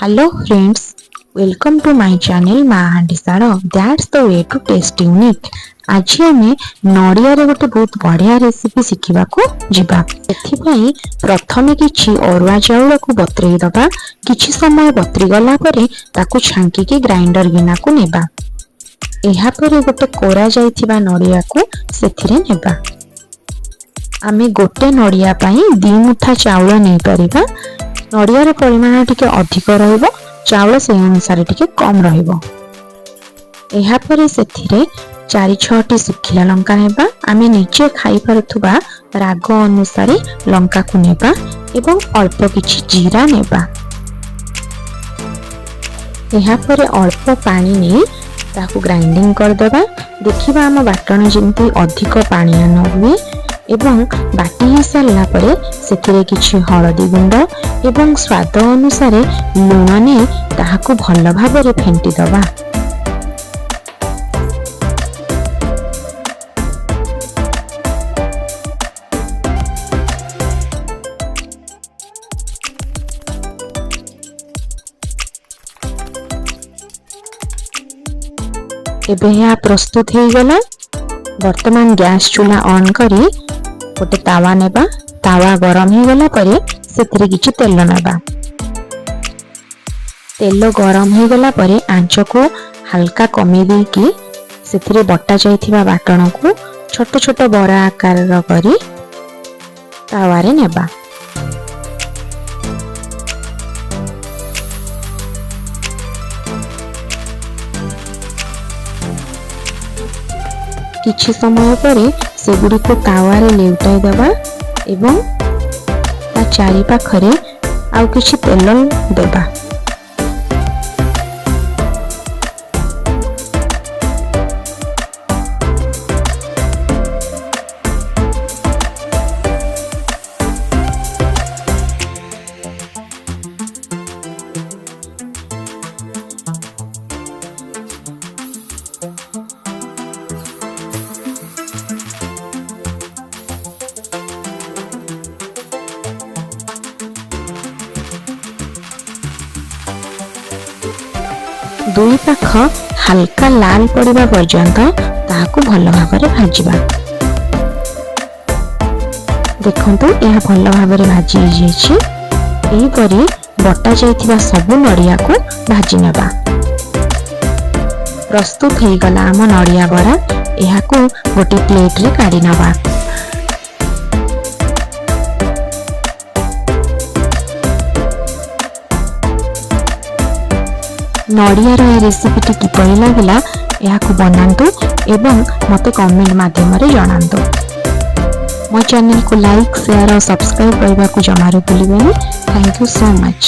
Hello friends, welcome to my channel ମା ହାଣ୍ଡିଶାଳ। That's the way to taste unique. ଆଜି ଆମେ ନଡ଼ିଆରେ ଗୋଟେ ବହୁତ ବଢ଼ିଆ ରେସିପି ଶିଖିବାକୁ ଯିବା। ସେଥିପାଇଁ ପ୍ରଥମେ କିଛି ଅରୁଆ ଚାଉଳକୁ ବତୁରେଇ ଦବା। କିଛି ସମୟ ବତୁରି ଗଲା ପରେ ତାକୁ ଛାଙ୍କିକି ଗ୍ରାଇଣ୍ଡର ଗିନାକୁ ନେବା। ଏହାପରେ ଗୋଟେ କୋରା ଯାଇଥିବା ନଡ଼ିଆକୁ ସେଥିରେ ନେବା। ଆମେ ଗୋଟେ ନଡ଼ିଆ ପାଇଁ 2 ମୁଠା ଚାଉଳ ନେଇପାରିବା। ନଡ଼ିଆର ପରିମାଣ ଟିକେ ଅଧିକ ରହିବ, ଚାଉଳ ସେଇ ଅନୁସାରେ ଟିକେ କମ୍ ରହିବ। ଏହାପରେ ସେଥିରେ ଚାରି ଛଅଟି ଶୁଖିଲା ଲଙ୍କା ନେବା। ଆମେ ନିଜେ ଖାଇପାରୁଥିବା ରାଗ ଅନୁସାରେ ଲଙ୍କାକୁ ନେବା ଏବଂ ଅଳ୍ପ କିଛି ଜିରା ନେବା। ଏହାପରେ ଅଳ୍ପ ପାଣି ନେଇ ତାକୁ ଗ୍ରାଇଣ୍ଡିଙ୍ଗ କରିଦେବା। ଦେଖିବା, ଆମ ବାଟଣ ଯେମିତି ଅଧିକ ପାଣିଆ ନ ହୁଏ। ଏବଂ ବାଟି ହେଇସାରିଲା ପରେ ସେଥିରେ କିଛି ହଳଦୀ ଗୁଣ୍ଡ ଏବଂ ସ୍ୱାଦ ଅନୁସାରେ ଲୁଣ ନେଇ ତାହାକୁ ଭଲ ଭାବରେ ଫେଣ୍ଟି ଦେବା। ଏବେ ଏହା ପ୍ରସ୍ତୁତ ହେଇଗଲା। ବର୍ତ୍ତମାନ ଗ୍ୟାସ୍ ଚୁଲା ଅନ୍ କରି ଗୋଟେ ତାୱା ନେବା। ତାୱା ଗରମ ହେଇଗଲା ପରେ ସେଥିରେ କିଛି ତେଲ ନେବା। ତେଲ ଗରମ ହେଇଗଲା ପରେ ଆଞ୍ଚକୁ ହାଲକା କମେଇ ଦେଇକି ସେଥିରେ ବଟା ଯାଇଥିବା ବାଟଣକୁ ଛୋଟ ଛୋଟ ବରା ଆକାରର କରି ତାୱାରେ ନେବା। କିଛି ସମୟ ପରେ ସେଗୁଡ଼ିକୁ ତାୱାରେ ଲେଉଟାଇ ଦେବା ଏବଂ ତା ଚାରିପାଖରେ ଆଉ କିଛି ତେଲ ଦେବା। ଦୁଇ ପାଖ ହାଲକା ଲାଲ ପଡ଼ିବା ପର୍ଯ୍ୟନ୍ତ ତାହାକୁ ଭଲ ଭାବରେ ଭାଜିବା। ଦେଖନ୍ତୁ, ଏହା ଭଲ ଭାବରେ ଭାଜି ହେଇଯାଇଛି। ଏହିପରି ବଟା ଯାଇଥିବା ସବୁ ନଡ଼ିଆକୁ ଭାଜି ନେବା। ପ୍ରସ୍ତୁତ ହେଇଗଲା ଆମ ନଡ଼ିଆ ବରା। ଏହାକୁ ଗୋଟେ ପ୍ଲେଟରେ କାଢି ନେବା। ନଡ଼ିଆର ଏ ରେସିପିଟି କିପରି ଲାଗିଲା? ଏହାକୁ ବନାନ୍ତୁ ଏବଂ ମୋତେ କମେଣ୍ଟ ମାଧ୍ୟମରେ ଜଣାନ୍ତୁ। ମୋ ଚ୍ୟାନେଲକୁ ଲାଇକ୍, ସେୟାର ଆଉ ସବସ୍କ୍ରାଇବ୍ କରିବାକୁ ଜମାରୁ ଭୁଲିବେନି। Thank you so much.